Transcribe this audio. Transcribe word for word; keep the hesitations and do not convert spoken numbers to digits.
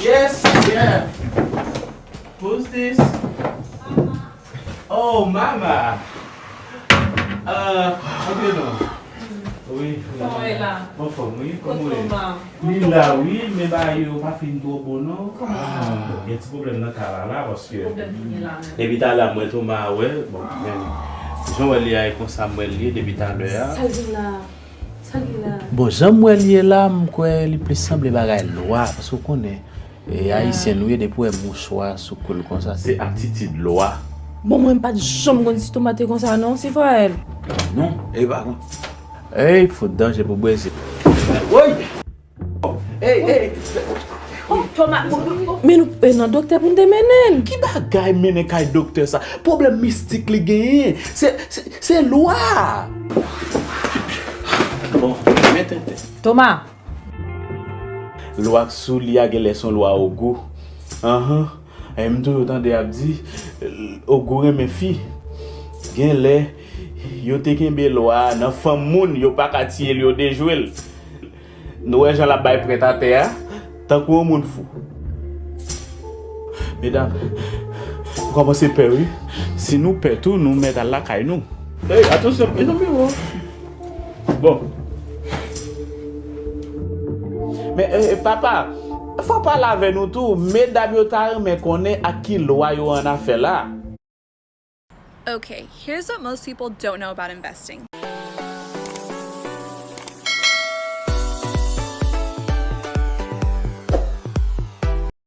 Yes, yeah. Who's this? Oh, mama. Uh, okay, no. Wi, wi. Kòman w ye la? Anfòm, wi. Kòman w ye? Kote w, ma? Li la, wi, men bagay yo pa fin twò bon, non. Kòman sa? Ah, gen ti pwoblèm nan kay la, la, paske... Pwoblèm ki gen la menm? Depi talè a, m wè Toma a, wè, bon, men jan w wè li a, e konsa m wè l ye depi talè a. Sa l gen la? Sa l gen la? Bon, jan m wè l ye la, m kwè li plis sanble bagay lwa, paske w konnen, e, ayisyen nou ye, depi w wè mouchwa sou kou l konsa, se atitid lwa. Bon, mwen m pa t janm konn si Toma te konsa non, Sifaèl. Non, e pa konn. Ey, fout danje pou Brezil. Woy! Ey, ey! Oh, Toma, men nou, e, nan doktè pou n te mennen l. Ki bagay mennen kay doktè sa? Pwoblèm mistik li genyen. Se, se, se lwa. Bon, men tenten. Toma. Lwa k sou li a genlè se yon lwa ogou. Anhan. E m toujou tande y ap di, ogou renmen fi. Genlè, yo te kenbe lwa a nan fanm moun, yo pa ka tiye l, yo dejwe l. Nou wè jan l ap bay prèt atè a, tankou yon moun fou. Medam, m kòmanse pè, wi. Si nou pè tou, nou mèt al lakay nou. Ey, atansyon, mezanmi, o. Bon. Men, e, e, papa, fò w pale avè nou tou. Medam yo ta renmen konnen ak ki lwa yo annafè la. Okay, here's what most people don't know about investing.